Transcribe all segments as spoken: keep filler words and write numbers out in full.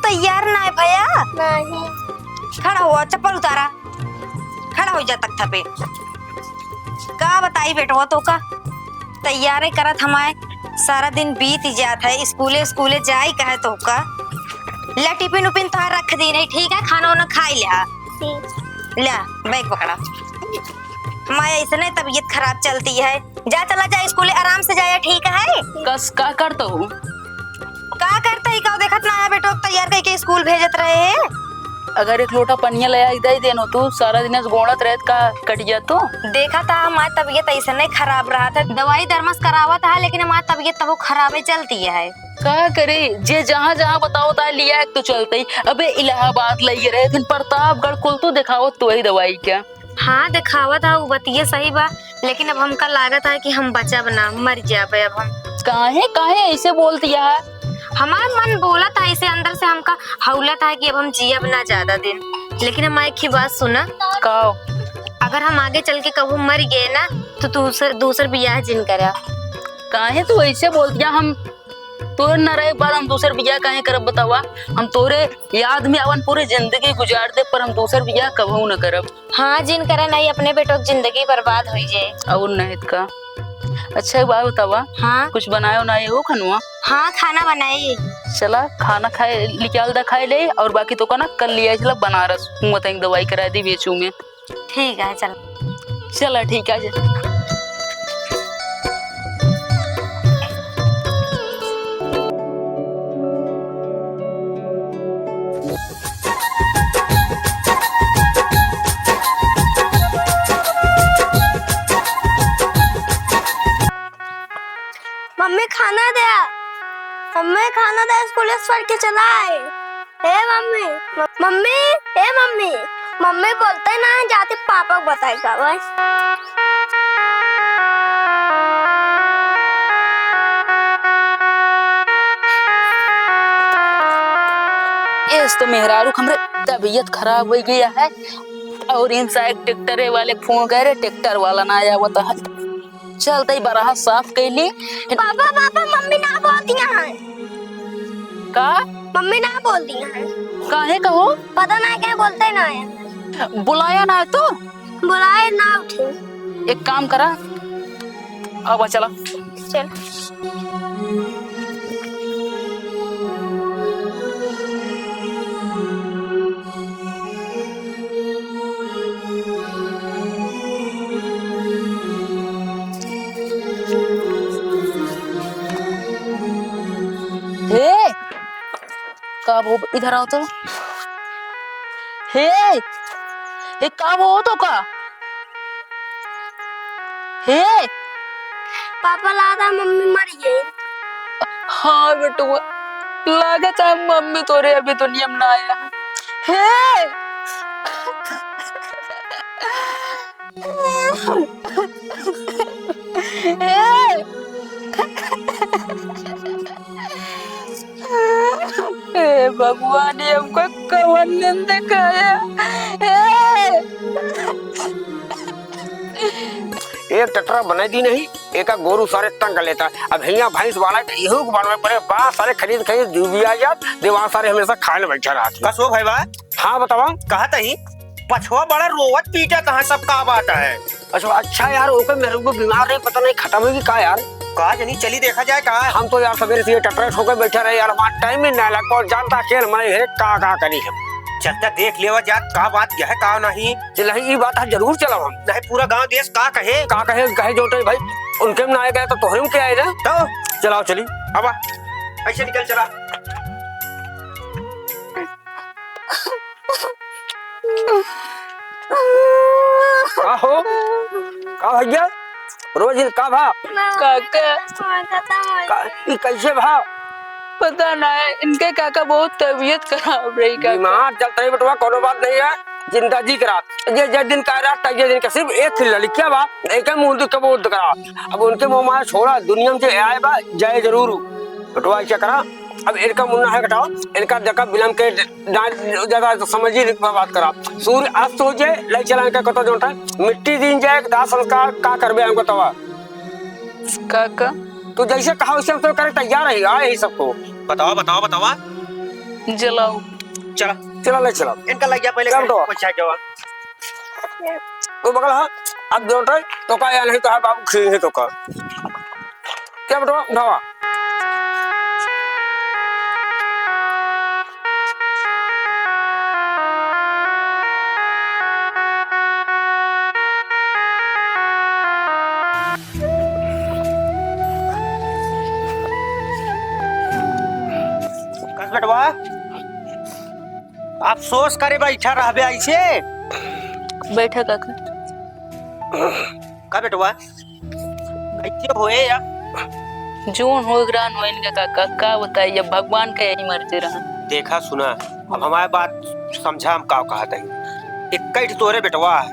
तैयार नाहीं भया? नहीं। खड़ा हुआ, चप्पल उतारा, खड़ा होइ जा तख्ता पे। का बताई बेटवा तोका, तैयारे करत हमाए सारा दिन बीत जात है, स्कूले स्कूले जाई कहे तोका। ला टिफिन उफिन तोहार रख दीन है, ठीक है, खाना वाना खाई लिहा। ठीक। ला बैग पकड़ा। माया, ऐसने तबीयत खराब चलती है, जा चला जा स्कूले, आराम से जाया, ठीक है। कस का करत हूँ? का करत ही, का देखत ना है बेटो, तैयार करके स्कूल भेजत रहे है। अगर एक लोटा पनिया ले आई दे देनो तू, सारा दिन गोड़त रहत का कट जा तू। देखा था हमार तबीयत ऐसने खराब रहत है, दवाई दरमस करावत है, लेकिन हमार तबीयत तबो खराबे चलती है। का करे, जे जहाँ जहाँ बताओ ता लिया एक तो चलते ही। अबे इलाहाबाद लइगे रहे, फिर प्रतापगढ़ कुल तू देखावत तू वही दवाई का। हाँ, देखावत है, उ बतिये सही बा, लेकिन अब हमका लागत है कि हम बचब ना, मर जाबे अब हम। काहे, काहे ऐसे बोलती है? हमार मन बोलत है ऐसे अंदर से, हमका हौलत है कि अब हम जियब ना ज्यादा दिन। लेकिन हमार एक ही बात सुना। का? अगर हम आगे चल के कबो मर गए ना, तो दूसर, दूसर बियाह जिन करा। काहे तू ऐसे बोलती है? हम तोर न रहे के बाद हम दूसर बियाह काहे करब बतावा? हम तोरे याद में अपन पूरी जिंदगी गुजार दे, पर हम दूसर बियाह कबहू न करब। हाँ, जिन करा नहीं, अपने बेटो की जिंदगी बर्बाद हुई जे। और नहीं त का। अच्छा, एक बात बतावा। हाँ। कुछ बनाए उनाए हो खनुआ? हाँ, खाना बनाई। चला, खाना खाए, निकाल दा, खाए ले, और बाकी तोका ना कल लिया चला बनारस, हुआ तक दवाई करा दी बेचू में। ठीक है, चल। चला, ठीक है, जा। मम्मी, खाना दे। मम्मी, खाना दे, स्कूल से पढ़ के चला आए। ए मम्मी, म-, मम्मी, ए मम्मी, मम्मी बोलते ना है, जाते पापा को बताएगा बस। एस तो मेहरारू हमरे तबीयत खराब होइ गया है और इनसा एक ट्रैक्टरे वाले फोन करे, ट्रैक्टर वाला ना आया हुआ तो है। चल, तई बरहा साफ कैली। पापा, पापा, मम्मी ना बोलती हैं। का? मम्मी ना बोलती हैं। काहे कहो? पता ना क्या बोलते ना है। बुलाया ना है तो? बुलाए ना उठे। एक काम करा, अब चला। चल। हे, का वो इधर आओ तो। हे, हे, का वो तो का? हे। पापा, लागत है मम्मी मर गई। हाँ बेटुआ, लागत है मम्मी तोरे अभी दुनिया में ना आया। हे। हे। हे भगवान, ये हमको कवन दिन दिखाया? हे। एक टटरा बनाई दी नहीं, एका गोरू सारे तंग कर लेता। अब हियाँ भैंस वाला के इहू के बनवे पड़े, बा सारे खरीद खरीद डूबिया जात, दीवार सारे हमेशा खाए में बैठा रहत। कस हो भाई बा? हाँ बतावा। कहा तही पछवा बड़ा रोवत पीटत है, सब का बात है? अच्छा, अच्छा यार, ओके मेरे को बीमार रही, पता नहीं खत्म होगी का यार। का जनी, चली देखा जाए का। हम तो यार सवेरे से ये टटरेस होकर बैठे रहे यार, हमारा टाइम ही ना लग पाओ, जानता अकेल मैं है का का करी हम। चलता देख लेवा जात का बात यह है का नहीं। चल, नहीं, ये बात आज जरूर चलाओ हम। नहीं, पूरा गांव देश का कहे। का कहे, कहे जोटे भाई, उनके में ना आए गए तो तोहरे में क्या आए ना? तो चलाओ चली। अब ऐसे निकल चला। का हो? का भैया? रोज का भा? काका। का, ई कैसे भा? पता ना है, इनके काका बहुत तबीयत खराब रही काका। बीमार चलत रही बेटवा, कोनो बात नहीं है, चिंता जी करा। ये जे दिन का रात, ये दिन का सिर्फ एक ही लड़किया बा, एक मुंह दुख के बहुत करा। अब उनके मुंह मार छोड़ा, दुनिया में जे आए बा, जाए जरूर। बेटवा ऐसा करा, अब इनका मुन्ना है घटाओ, इनका देखा बिलम के डांट ज्यादा समझ ही नहीं बात करा। सूर्य अस्त हो जाए, ले चला इनका कतो जोटा, मिट्टी दीन जाए, दाह संस्कार का करबे हमको तवा। काका। तू जैसे कहा वैसे हम सब करे तैयार है, आए ही सबको। बतावा, बतावा, बतावा। जलाओ। चला। चला, ले चला। इनका लग गया पहले क्या घर बेटवा? पहुंचा जावा। वो बगल है, अब जो उठे, तो का या नहीं तो है, बाबू खींचे तो का। क्या बेटवा, उठावा। कस बेटवा, अफसोस करे बैठा रहबे ऐसे? बैठा काका। का बेटवा, कैसे होए या? जोन होए रहन होइन का काका, का बताई, अब भगवान का यही मर्जी रहन। देखा सुना, अब हमारे बात समझा, हम का कहत हई। एक कैठ तोरे बेटवा है,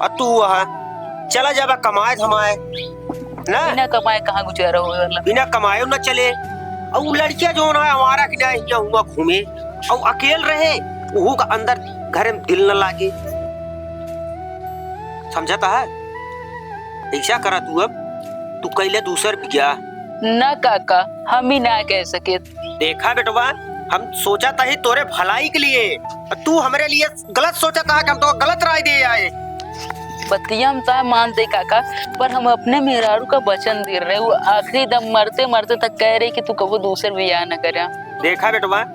और तू वहाँ चला जाबा कमाए धमाए, ना? बिना कमाए कहाँ गुजारा होए वाला? बिना कमाए न चले। और उ लड़किया जोन है हमारा कि ना हियाँ हुआ घूमे, और अकेल रहे, उहू का अंदर घरे में दिल न लागे। समझता है? ऐसा करा तू, अब तू कैले दूसर बियाह। ना काका, हम ही ना कह सके। देखा बेटवा, हम सोचा था ही तोरे भलाई के लिए, तू हमरे लिए गलत सोचा था कि हम तो गलत राय दे आए। बतिया हम चाहे मान दे काका, पर हम अपने मेहरारू का वचन दे रहे, वो आखिरी दम मरते मरते तक कह रहे कि तू कबो दूसर बियाह न करा। देखा बेटवा,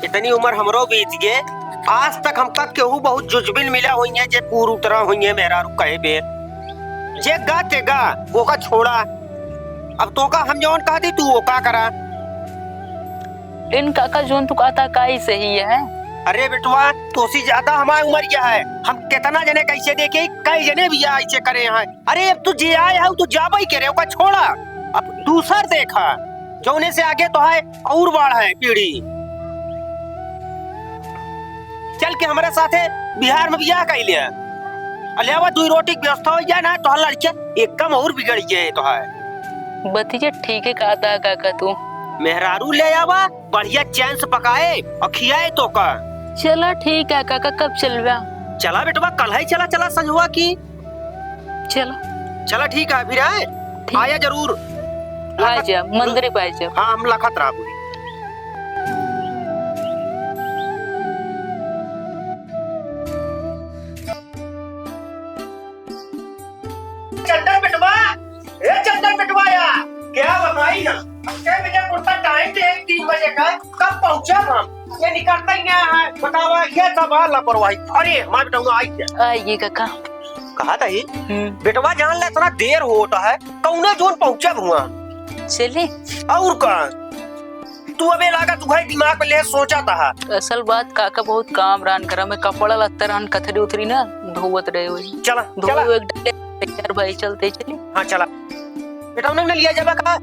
इतनी उम्र हमरो बीत गए, आज तक हमका केहू बहुत जुजबिन मिला होइहैं, जे पूर उतरा होइहैं मेहरारू कहे पे। जे गा ते गा, ओका छोड़ा। अब तोका हम जौन कहती, तू ओका करा। इन काका जौन तू कहता, का ही सही है? अरे बेटवा, तोसी ज्यादा हमार उम्र क्या है? हम कितना जने कैसे देखे, कई जने भी ऐसे करे हैं। अरे, अब तू जे आए है, तू जाबे ही करे, ओका छोड़ा। अब दूसर देखा, जौने से आगे तो है और बाढ़ है पीढ़ी। चल के हमरे साथे बिहार में बियाह कइ ले। अलियावा दुई रोटी के व्यवस्था होइ जाए ना, तो लड़किया एकदम और बिगड़ जाए तो है। बतिया ठीक है कहता है काका तू। मेहरारू ले आवा, बढ़िया चैन से पकाए और खियाए तो का। चला ठीक है काका, कब चलबा? चला बेटवा, कल ही चला, चला संझवा की। चला। चला ठीक है, फिर आए। ठीक। आया जरूर। आ लखत-, जा, मंदिर पे आ जा। हाँ, हम लखत रहा पूरी। चंदन बेटवा, ए चंदन बेटवा या, क्या बताई ना, अब छह बजे कुर्ता टाइम थे, एक तीन बजे का, कब पहुंचा हम? ये निकलता ही ना है, बतावा, ये सब है लापरवाही। अरे, हमारे बेटा, आई क्या? आइए काका। कहा था ही? हम्म। बेटवा जान ले, इतना देर होता है, कौने जोन पहुंचा हुआ? चली। और का? तू अबे लागा, तू भाई दिमाग में ले सोचा था। असल बात काका बहुत काम रहन करा, मैं कपड़ा लत्ता रहन कथरी उथरी ना धोवत रहे हुए। चला, धोए चला। हुए एक डंडे यार भाई चलते चली। हाँ, चला। बेटा, उन्हें न लिया जाबा का?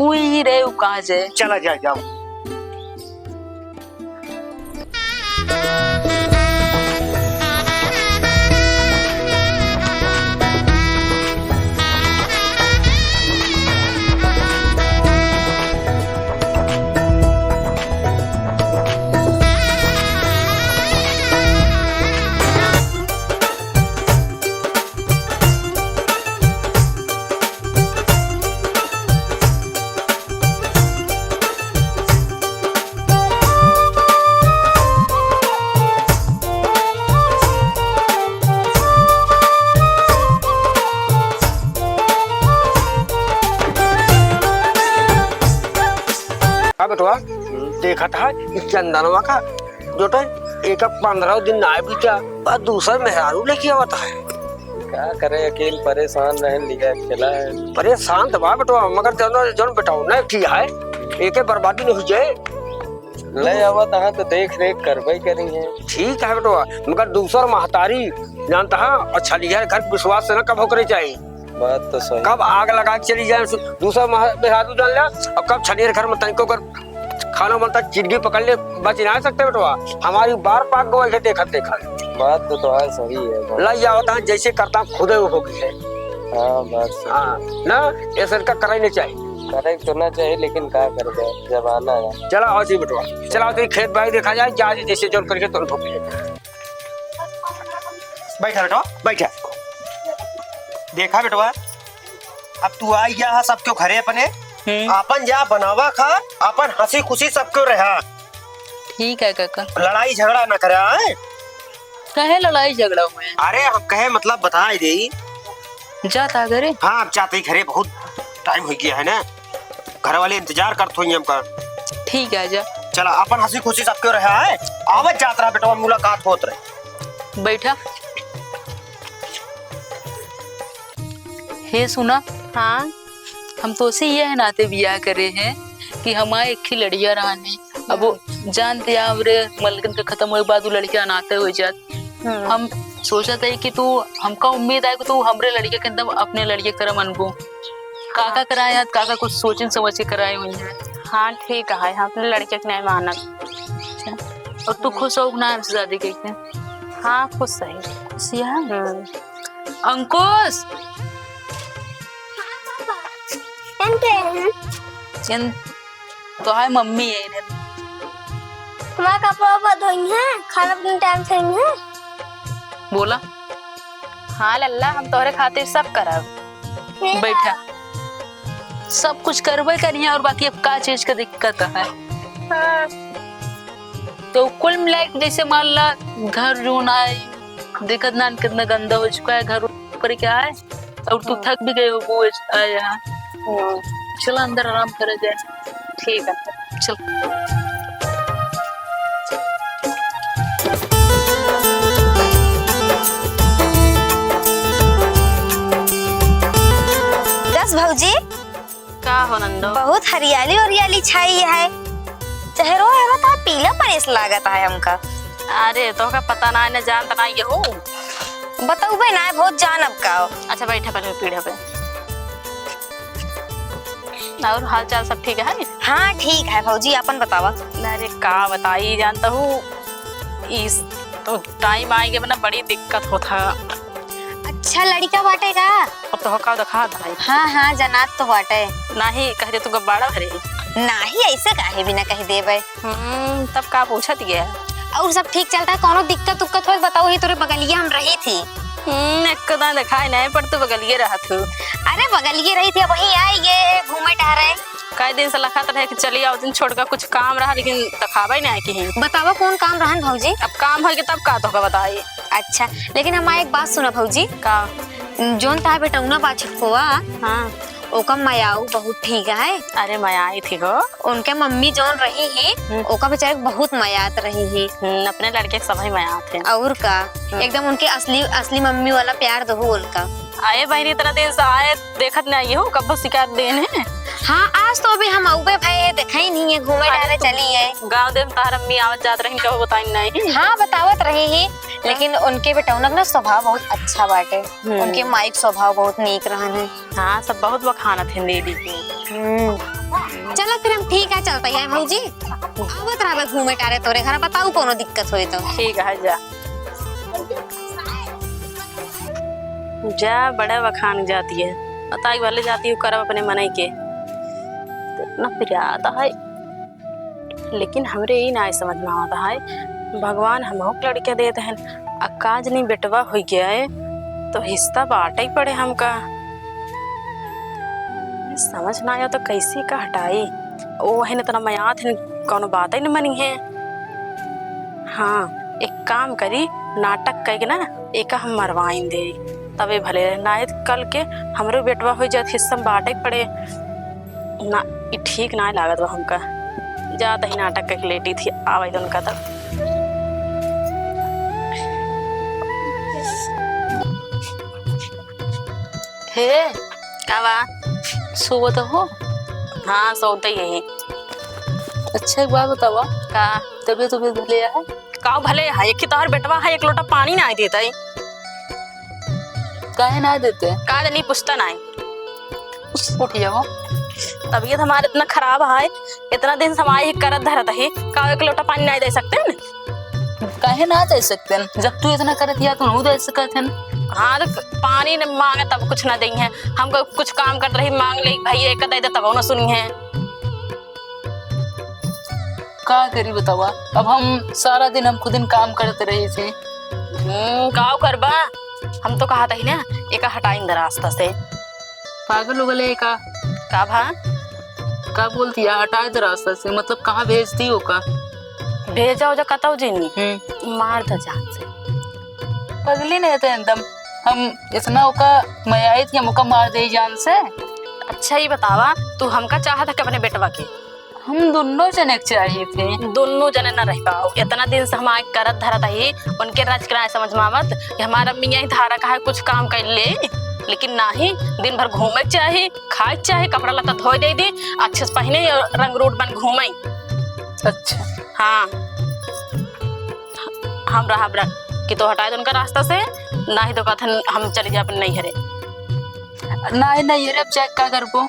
उही रहे, उ कहाँ जाए? चला जाए, जाओ। का बेटवा, देखत है ई चंदनवा का जोटे एक पन्द्रह दिन ना बीता, बस दूसर मेहरारू लेके आवत है। का करे, अकेल परेशान रहन लिया अकेला है। परेशान तो बा बेटवा, मगर जौन, जौन बेटवा ना ठीक है, एके बर्बादी नहीं हुई जाए। ले आवत हाँ तो देख रेख करबे करी है। ठीक है बेटवा, मगर दूसर महतारी जानता है, और छलिहर घर विश्वास से ना कबो करे चाहिए। बात तो सही। कब आग लगा के चली जाए, दूसर मह-, मेहरारू जान ले, और कब छलिहर घर में तनिको कर खाना बनता, चिड्डी पकड़ ले, बच ना सकते बेटवा। हमारी बार पाक गवाई है, देखत देखत। बात तो तोहार सही है, बात। लई आवत है, जैसे करता खुदे वो हो गई है। हाँ, बात सही हाँ, है। ना, ऐसे इनका कराई नहीं चाहिए। करे तो ना चाहिए, लेकिन का करबे, जमाना है। चला, आओ जी बेटवा, चला, आओ जी, खेत बाड़ी देखा जाए, जा जी, जैसे जोन करके तुम ठोक ले। बैठा बेटवा, बैठा। देखा बेटवा, अब तू आई गया है सबके घरे अपने, हम्म। आपन जा बनावा खा, आपन हंसी खुशी सबके रहा। ठीक है काका। लड़ाई झगड़ा ना करा, हैं? कहे लड़ाई झगड़ा हुए? अरे हम कहे मतलब बताइ देई। जाता घरे? हाँ, अब जाते ही घरे, बहुत टाइम होइ गया है ना, घर वाले इंतजार करत होइहैं हमका। ठीक है, जा। चला, अपन हँसी खुशी सबके रहा है, आवत जात रहा बेटवा, मुलाकात होत रहे। बैठा। हे सुना। हाँ। हम तोसे यह नाते बियाह करे हैं कि हमार एक ही लड़िया रहन है। अब वो जानत है, हमरे मलकिन के खतम होए के बाद वो लड़िका अनाथे होइ जात। हम्म। हम सोचत है कि तू, हमका उम्मीद है कि तू हमरे लड़िका के एकदम अपने लड़िका के तरह मनबू। काका कराए हैं, काका कुछ सोचिन समझ के कराए हुई हैं। हाँ, ठीक है, हम अपने लड़िका के नहीं मानब। और तू खुश हो ना हमसे शादी करके? हाँ, खुश है। खुश है? हम्म। अंकुश! चिन, तोहार मम्मी है इन्हें। तुम्हारा कपड़ा उपड़ा धोई है, खाना पीना टाइम से है। बोला। हाँ लल्ला, हम तोहरे खातिर सब करब। ठीक है। बैठा। सब कुछ करबे करिहैं, और बाकी अब का चीज का दिक्कत है? हाँ। तो कुल मिला के जैसे मान ला घर जोन आए, देखत नान कितना गंदा हो चुका है घर, ऊपर क्या है, और तू हाँ। थक भी गए हो वो आए यहाँ। हाँ। चलो अंदर आराम करा जाए। ठीक है। चल। दस भौजी। का हो नंदो? बहुत हरियाली ओरियाली छाई है। चेहरो है बता पीला परेस लागत है हमका। अरे तोहका पता ना है ना जानत ना ये हो। बतउबे ना है बहुत जानब का हो। अच्छा बैठा पहले पीढ़े पे। और हाल चाल सब ठीक है? हाँ ठीक है भौजी, अपन बतावा। अरे का बताई जानत हूँ, इस तो टाइम आए के बना बड़ी दिक्कत होत है। अच्छा लड़िका बाटे का? अब तो हका देखा था। हाँ हाँ जनात तो बाटे। नाही कह दे तू गब्बाड़ा भरे। नाही ऐसे काहे बिना कह देबे। हम्म तब का पूछत गया? और सब ठीक चलता है, कोनो दिक्कत उक्कत हो बताओ, ही तोरे बगलिया हम रही थी। हम्म एक दान देखाए नहीं पर तू बगलिए रहत हो। अरे बगलिए रही थी, वही आई ये घूमे टहरे। कई दिन से लखत रहे कि चली आओ दिन छोड़ का कुछ काम रहा लेकिन देखाबे नहीं आए कहीं। बतावा कौन काम रहन भौजी? अब काम होई के तब का तोहका बताई। अच्छा लेकिन हमार एक बात सुना भौजी। का? जोन तार बेटौना बा छोटकुआ, हाँ। ओका मयाऊ बहुत ठीक है। अरे मयाई थी हो। उनके मम्मी जोन रही ही, हम्म। ओका बेचारे के बहुत मयात रही ही। हम्म, अपने लड़के के सभी मयात है। और का? हम्म। एकदम उनके असली, असली मम्मी वाला प्यार दहू उनका। आए बहनी इतना दिन से आए, देखत नहीं हो, कब शिकायत देन है? हाँ, आज तो अभी हम अउबे भए है, देखा ही नहीं है, घूमे अरे टहरे तू चली है। गाँव देख तार अम्मी आवत जात रही, कहो बताई नहीं। हाँ, बतावत रही ही, लेकिन उनके बेटौनक ना स्वभाव बहुत अच्छा बाटे। हम्म। उनके माई के स्वभाव बहुत नीक रहन है। हाँ, सब बहुत बखानत है दीदी के। हम्म। चलो फिर हम ठीक है, चलते हैं भौजी। आवत रहबे घूमे टारे तोरे घर, बताऊ कोनो दिक्कत होई तो। ठीक है, जा। जा, बड़ा बखान जाती है। बताई वाले जाती हूँ, करब अपने मनई के। इतना पिरात है। लेकिन हमरे ई नाय समझ में आवत है, भगवान हमहू के लड़का देत हन, आ का जनी बेटवा होइ गया है, तो हिस्सा बांटे ही पड़े हमका। समझ ना आया तो कैसे का हटाई? ओ है न तना मयात है, कौनो बात ही न मनी है। हाँ, एक काम करी, नाटक कइके ना एका हम मरवाइन दे, तबे भले रहे। नाहीं त कल के हमरो बेटवा होइ जात, हिस्सा में बांटे के पड़े। ना, ई ठीक नाहीं लागत बा हमका। जात ही नाटक कइके लेटी थी, आवे दो उनका तब। हे, का बा? सोवत हो? हाँ, सोवते ही यही। अच्छा, एक बात बतावा। का? तबीयत, तबीयत भले है? काव भले है, एक ही तोहर बेटवा है, एक लोटा पानी नाहीं देत है। काहे नाहीं देते? का जनी पूछता नाहीं। उठ जाओ। तबीयत हमार इतना खराब है, इतना दिन से हम आई ही करत धरत ही, काव एक लोटा पानी नाहीं दे सकते हैं? काहे ना दे सकते हैं? जब तू इतना करत हिया, तो हम दे सकत हैं। हाँ, तो पानी न मांगे तब कुछ ना देंगे। हम कुछ काम करत रही, मांग ले, भैया एक दे दे, तब ना सुनी है। का करी बतावा, अब हम सारा दिन हम खुदिन काम करत रही थी। हम्म, काव करबा? हम तो कहत ही ना, एका हटाइन दे रास्ता से। पागल हो गले का? का भा? का बोलती है, हटाए दे रास्ता से, मतलब कहाँ भेजती हो का? भेजा ओजा कतौ जिनी। हम्म। मार द जान से। पगली नहीं तो एकदम, हम इतना ओका मयाई थी, हम ओका मार दे जान से। अच्छा, ई बतावा, तू हमका चाहत है कि अपने बेटवा के? हम दुन्नो जने के चाहिए थे। दुन्नो जने ना रह पाओ। इतना दिन से हम आए करत धरत ही, उनके राज के ना समझ में आवत कि हमार अम्मी यही धारा का है, कुछ काम कर ले, लेकिन नाही, दिन भर घूमे के चाही, खाए के चाही, कपड़ा लत्ता धोए दे दी, अच्छे से पहने और रंग रूट बन घूमे। अच्छा। हाँ, हम रहब रख कि तो हटाए दे उनका रास्ता से, नाही तो कहथन हम चले जाए अपने नैहरे। नाही, नैहरे अब जाए का करबो?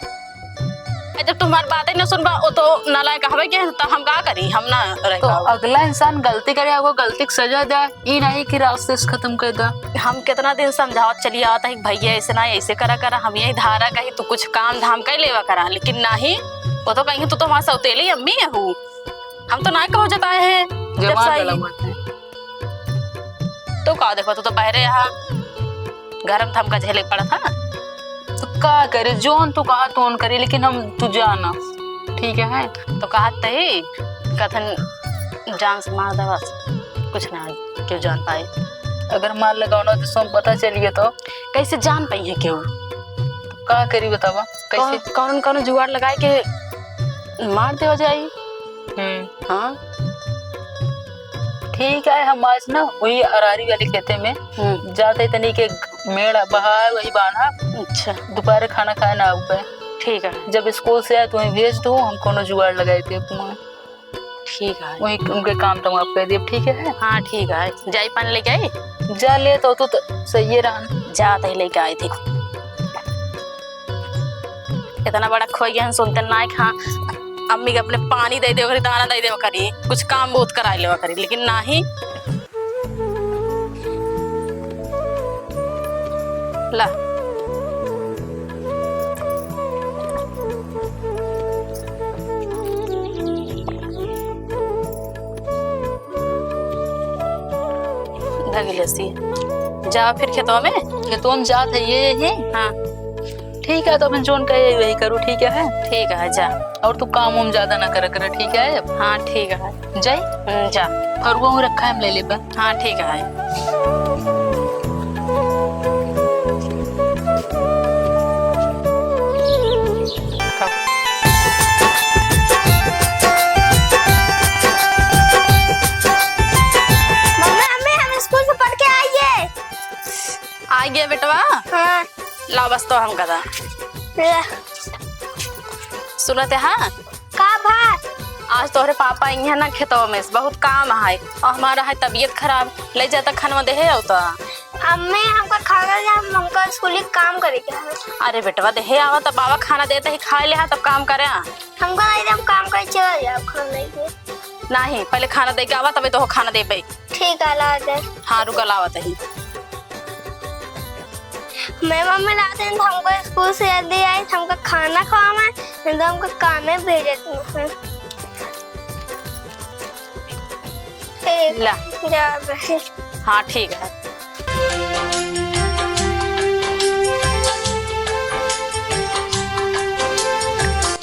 ए, जब तुम्हार बातें न सुनबा, वो तो नालायक हवे के, तो हम का करी? हम ना रह तो पाओ। अगला इंसान गलती करे, ओको गलती के सजा दे, ई नहीं कि रास्ते से खत्म कर दे। हम कितना दिन समझावत चली आवत है कि भैया ऐसे ना, ऐसे करा करा, हम यही धारा कही, तू कुछ काम धाम कर लेवा करा, लेकिन नाही, वो तो कहीं तू तो हमार सौतेली अम्मी है हूँ, हम तो ना कहो जताए हैं, जब जमा सही गला बात है। तो का देखो, तू तो बहरे यहाँ घर में थमका झेले पड़त है। तो का करे, जौन तू कहा तौन करे, लेकिन हम तू जाना, ठीक है? तो कहत ही कथन जान से मार दे बस, कुछ ना क्यों जान पाए। अगर मार लगावना तो सब पता चलिए तो? कैसे जान पाई है क्यों? तो का करी बतावा, कैसे? कौन, कौन, कौन जुगाड़ लगाए के मार देवा जाई? हम्म। हाँ। ठीक है, हम आज ना वही अरारी वाले खेते में हम्म। जाते तनी के मेड़ बहा वही बांधा। अच्छा। दोपहर खाना खाए ना आऊ पे। ठीक है। जब स्कूल से आए तो वहीं भेज दो, हम कोनो जुगाड़ लगाए थे तुम्हें। ठीक है। वही उनके काम तमाम कर दिए, ठीक है? हाँ, ठीक है। जाई पानी लेके आई? जा ले तो, तू तो सही रहन। जात ही लेके आई थी। इतना बड़ा खोई गया, सुनते ना खा। अम्मी के अपने पानी दे देवा करी, दाना दे देवा करी, कुछ काम बहुत कराई लेवा करी, लेकिन नाही। ला। धगिले सी। जा फिर खेतवा में। खेतवा में जात है ये, ये? हाँ। ठीक है, तो अपन जोन कहे वही करू, ठीक है? ठीक है, जा। और तू काम वाम ज्यादा ना करा कर, ठीक है? हाँ, ठीक है। जाई? हम्म, जा। फरुआ हूँ रखा है, हम ले लेबा। हाँ, ठीक है। मम्मी, मम्मी, हम स्कूल से पढ़ के आइए। आ गया बेटवा? हाँ। लाओ बस तो हम कदा। ले। सुनत है, हाँ? का भा? आज तोहरे पापा इहाँ ना खेतवा में से बहुत काम है और हमारा है तबीयत खराब, ले जाता खानवा देहे आओ तो। अम्मी, हमका खाना दे, हम, हमका स्कूल के काम करे के है। अरे बेटवा, देहे आवा तब बाबा खाना देता ही, खाए ले हा तब काम करे। हमका नहीं दे, हम काम करे चला जाओ, खाना नहीं दे। नहीं, पहले खाना दे के आवा तबे तो खाना देबे। ठीक है, ला दे। हाँ, रुका, लावत ही। मैं मम्मी लाते हैं तो हमको स्कूल से जल्दी आई, तो हमको खाना खवावे, नहीं तो हमको काम में भेजत नहीं है। ठीक, ला। जा बहन। हाँ, ठीक है।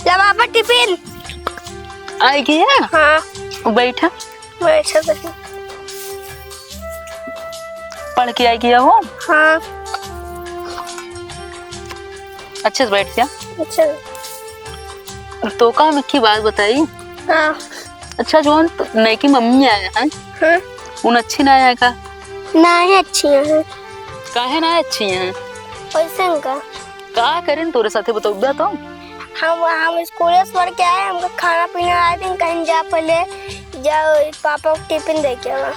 ला बाबा टिफिन। आई गया? हाँ। बैठा। बैठा बहन। पढ़ के आई गया हो? हाँ। अच्छे से बैठ जा। अच्छा। तो का हम एक ही बात बताई? हाँ। अच्छा, जौन त-, नई की मम्मी आया है, हाँ। उन अच्छी ना आया का? नहीं, अच्छी है। काहे ना अच्छी है? वैसे का? का करें तोरे साथे, बतौबा तो? हम, हम स्कूल से पढ़ के आए, हमको खाना पीना आए दिन कहीं जा पहले, जाओ पापा को टिफिन दे के आवा।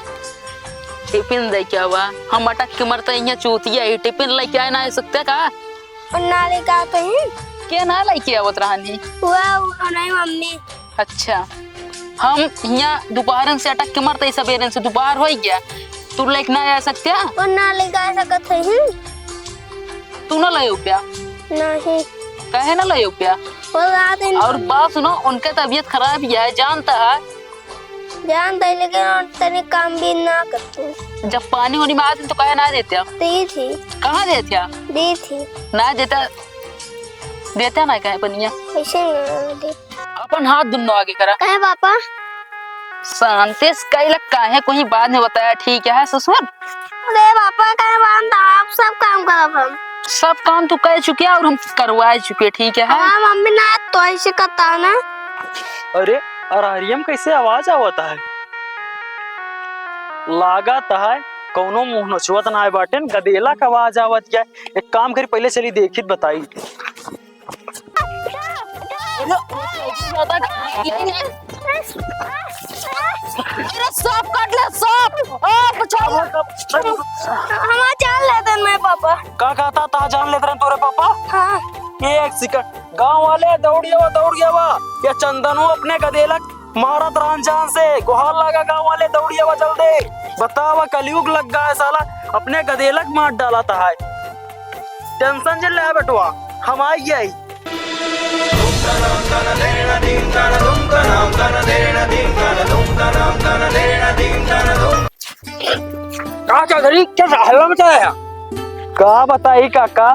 टिफिन दे के आवा? हम अटक के मरते, यहाँ चूतिया ही टिफिन लेके आए ना आ सकते का? और ना लेके आते हैं। के ना लेके आवत रहनी? वो, वो नहीं मम्मी। अच्छा, हम हियाँ दोपहरन से अटक के मरते, सबेरन से दोपहर हो गया, तू लेके ना आ सकते? वो ना लेके आ सकत है ही। तू ना लायो प्या? नहीं। काहे ना लायो प्या? वो रात दिन और बात सुनो, उनका तबीयत खराब ही है, जानता है। जानता है, लेकिन वो तनी काम भी ना करते। जब पानी होनी में आते तो काहे ना देते? दी थी। कहाँ देते? दी थी। ना देता, देता ना काहे पनिया? ऐसे ना दे। अपन हाथ दुन्नो आगे करा। काहे पापा? शांति से कैला, काहे कोई बाद में बताया, ठीक है ससुर? अरे पापा, काहे बांधता? आप सब काम करब हम। सब काम तू कर चुके और हम करवाए चुके, ठीक है? हमार मम्मी ना तो ऐसे करता ना। अरे, अरहरिया में कैसे आवाज आवत है? लागत है कौनो मुंह नोचवत ना है बाटेन, गदेला का आवाज आवत क्या? एक काम करी, पहले चली देखी त बताई। अरे सांप काट ले, सांप। आ, बचाओ। हमार जान लेते हैं पापा। का कहता था, जान लेते रहे तोरे पापा? हाँ। एक सेकंड, गांव वाले दौड़ियावा, दौड़ियावा, या चंदनो अपने गदेलक मारत रहन जान से, गुहार लागा गांव वाले दौड़ियावा जल्दी। बतावा कलयुग लग गया है साला, अपने गदेलक मार डाला था है। टेंशन जे ले बेटवा, हम आई गए। का चौधरी, क्या हल्ला मचाया है? का बताई काका,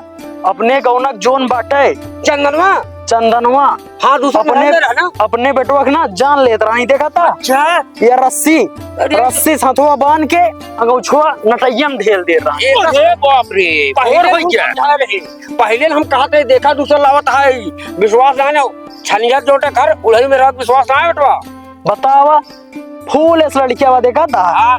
अपने गौनक जोन बाटे। चंदनवा? चंदनवा। हाँ, दूसरा अपने, नंबर है ना? अपने बेटवा के ना जान लेत रही, देखा था? अच्छा। ये रस्सी, अरे। रस्सी से हथवा बांध के अंगौछवा नटैया में ढेल दे रहा। अरे बाप रे, पहले और हम भैया। समझा रहे, पहले हम कहा थे, देखा दूसरा लावत है, विश्वास ना, ना, छनिया जोटे घर, उड़ही में रहत विश्वास ना बेटवा। बतावा, फूल इस लड़किया बा, देखा था? हाँ।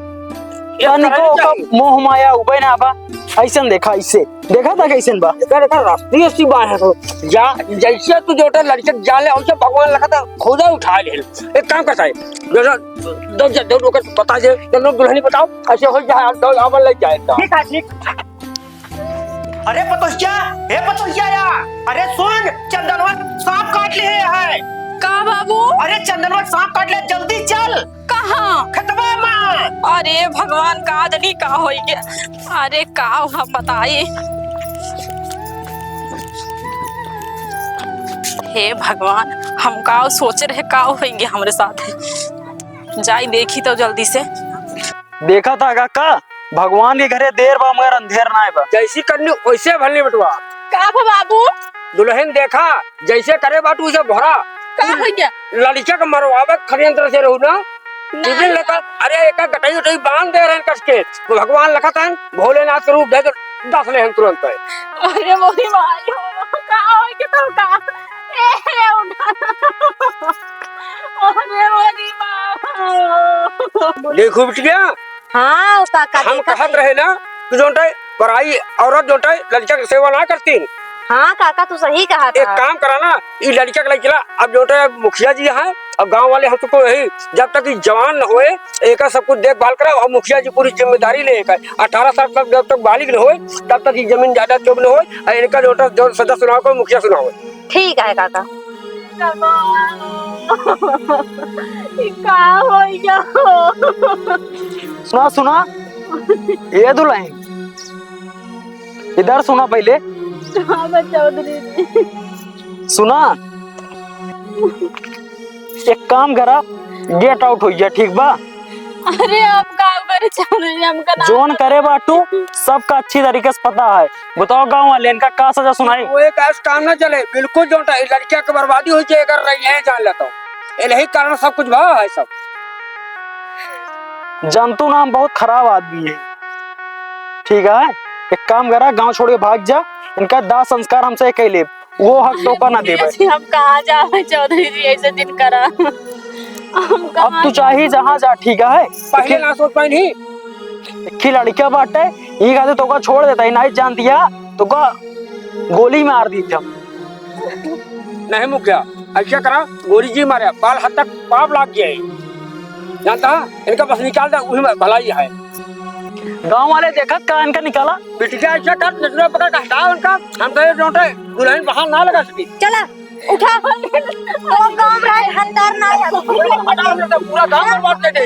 ये तनिको करनी ओकर चाहिए। मोह माया उबे ना बा। ऐसन देखा, ऐसे। देखा था कैसन बा? एकर, एकर रस्ती, रस्ती बांध है तो। जा, जैसे तू जोटा लड़के जा ले, वैसे भगवान लगा था, खुदा उठा ले। एक काम करता है, जरा दो, दो, दो, दो, बता दे, चलो दुल्हनी बताओ, ऐसे हो जाए, आप दो, आप ले जाए तो। ठीक है, ठीक। अरे पतोहिया, हे पतोहिया या, अरे सुन, चंदनवा सांप काट ले है। का बाबू? अरे चंदनवा सांप काट ले, जल्दी चल। कहाँ? खेतवा में। अरे भगवान, का आदमी का होई गया? अरे का हम बताई? हे भगवान, हम का सोच रहे, का होई गया हमरे साथ? जाई देखी तो जल्दी से। देखा था काका, भगवान के घरे देर बा मगर अंधेर नाय बा। जैसी करनी वैसे भलनी बेटवा। का भा बाबू? दुल्हन देखा, जैसे करे बाटू उसे भरा। का हो गया? लड़किया के मरवावे के षड्यंत्र से रहू ना। ना, टिफिन ना। लेकर, अरे एक गटई उटई बांध दे रहे हैं कस के। तो भगवान लखत हैं, भोलेनाथ के रूप दे के दस ले हम तुरंत है। अरे मोरी माई हो, का हो गया तो का? ए, उठा। अरे मोरी माँ। देखो बिटिया, हाँ, काका, हम देखा कहत है। रहे ना, तू जोन टाइम पराई औरत जोन टाइम लड़का के सेवा ना करतीन। हाँ काका, तू सही कहा एक था। काम करा ना, ई लड़का के लइके ला, अब जोन टाइम मुखिया जी हैं, अब गाँव वाले हम सबको यही, जब तक ई जवान न होए, एका सब कुछ देखभाल करा और मुखिया जी पूरी जिम्मेदारी ले एका। अठारह साल तक जब तक बालिग न होए, तब तक ई जमीन जायदाद चोक न होए, और इनका जोन टाइम जो सजा सुनाओ को मुखिया सुनाओ। ठीक है काका। ई का हो गया हो? सुना, सुना। ए दुल्हन, इधर सुना पहले। हाँ, बा चौधरी जी। सुना, एक काम करा, get out हो गया, ठीक बा? अरे, हम का करे चौधरी, हमका ना जोन करे बाटू, सबका अच्छी तरीके से पता है। बताओ गाँव वाले, इनका का सजा सुनाई? वो एक आज काम ना चले, बिल्कुल जोन टा-, लड़किया के बर्बादी हो जाए, अगर रही है जान लेता हूँ। यही कारण सब कुछ भा है सब। जंतु नाम बहुत खराब आदमी है, ठीक है? एक काम करा, गाँव छोड़ के भाग जा, इनका दाह संस्कार हमसे कई लेब। वो हक तोका ना देबे। जी, हम कहाँ जावे चौधरी जी, ऐसे दिन करा। हम अब कहाँ तू चाही जहाँ जा, ठीक है? पहले ना सोच पाई नहीं। एक ही लड़का बाटे, ई खातिर तोका छोड़ देता ही, नहीं जानती है, तोका गोली मार दी हम। नहीं मुखिया, ऐसा करा, गोली जी मारे, बाल हद तक पाप लाग गया है। जानता है? इनका बस निकाल दे, उही में भलाई है। गाँव वाले देखत का इनका निकाला? बिटिया ऐसा कर, नजर पकड़ के हटाओ उनका। हम तो ये जोन टाइम दुल्हन बाहर ना लगा सकी। चला, उठा। तो गाँव में हंतर ना है। पूरा गाँव बर्बाद कर दे।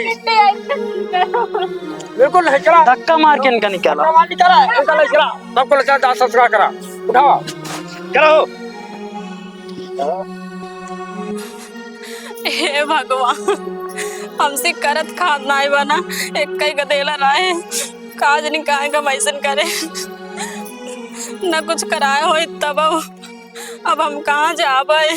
बिल्कुल नहीं चला। धक्का मार के इनका निकाला। धक्का मार निकाला, इनका नहीं चला। सबको ले चला, दाह संस्कार करा। उठाओ। चलो। हे भगवान, हमसे करत खात नाय बना, एक कई गदेला रहे, काज नहीं काहे का मैसन करे, न कुछ कराए होई तब अब, अब हम कहाँ जाबे?